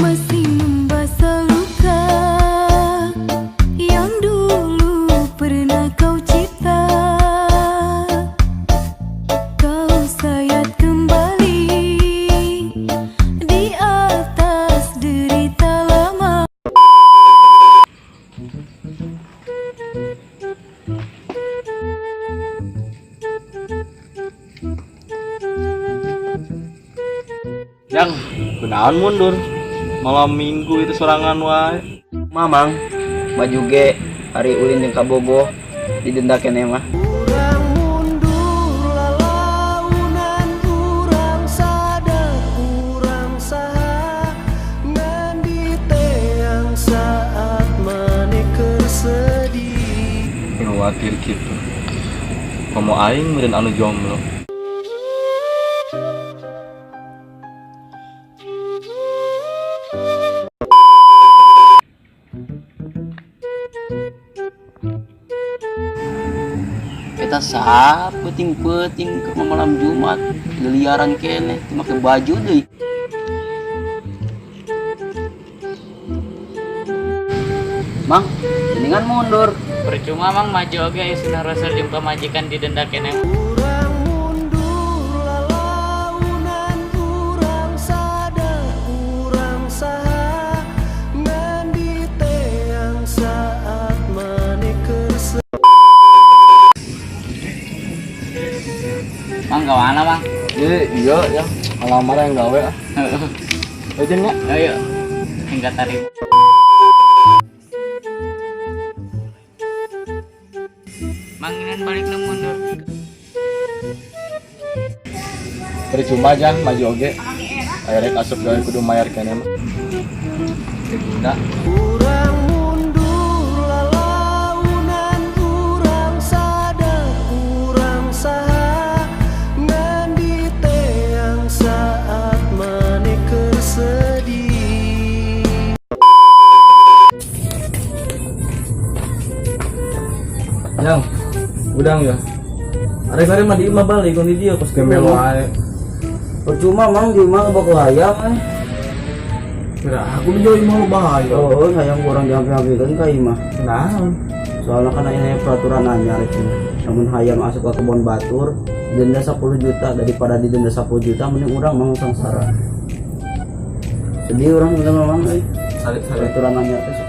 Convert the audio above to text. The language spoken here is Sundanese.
Masih membasah luka yang dulu pernah kau cipta. Kau sayat kembali di atas derita lama. Yang kunaon mundur malam Minggu itu sorangan wae? Mamang, maju ge ari ulin jeung kabogoh didenda keneh mah. Urang mundur lalaunan, urang sadar urang saha ngan diteang saat maneh keur sedih. Khawatir gitu, komo aing meureun anu jomblo. Eta saha peuting-peuting ke malam Jumat liliaran keneh teu make baju deui. Mang, mendingan mundur. Percuma, Mang, maju oge isina rasul jeung pamajikan didenda keneh. Urang mundur lalaunan, urang sadar urang saha ngan diteang saat maneh keur Mang, ka mana, Mang? Iya iya ya, ngelamar yang gawe ah. Aja nya. Ayo. Hingga tadi. Mang, ingin balik nu mundur. Percuma jang maju oge aya rek asup gawe kudu mayar keneh mah. Teu guna. Urang mundur lalaunan, urang sadar urang saha ngan diteang saat maneh keur sedih. Yang udang ya. Arek-arek mah di imah balik di dia kos gembel wae. Percuma, Mang, di imah bakal hayam eh. Kira aku di jauh imah bahaya. Oh, hayam kurang diambil-ambilkan ka imah. Naon? Soalnya kan aya peraturan anyar itu. Lamun hayam asup ke kebun batur, denda 10 juta. Daripada didenda 10 juta mending urang mau sengsara. Sedih urang udah memang euy. Salik salik. Peraturan anyar teh sok.